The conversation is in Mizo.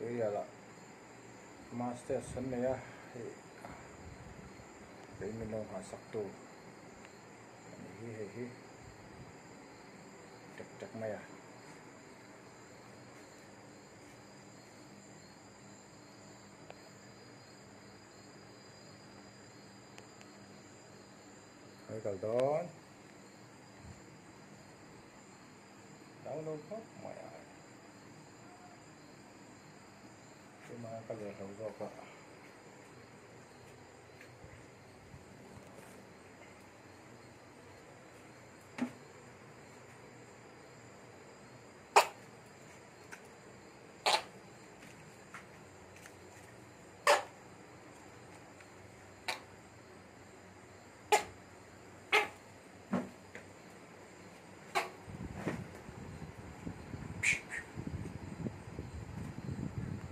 Tuirialah masters an nei a hei kei min lo nghahsak tu a nih hi hei hi tek tek mai a. Hei kal dawn lo lo khawp mai a tuma ka leh hlo zawk a.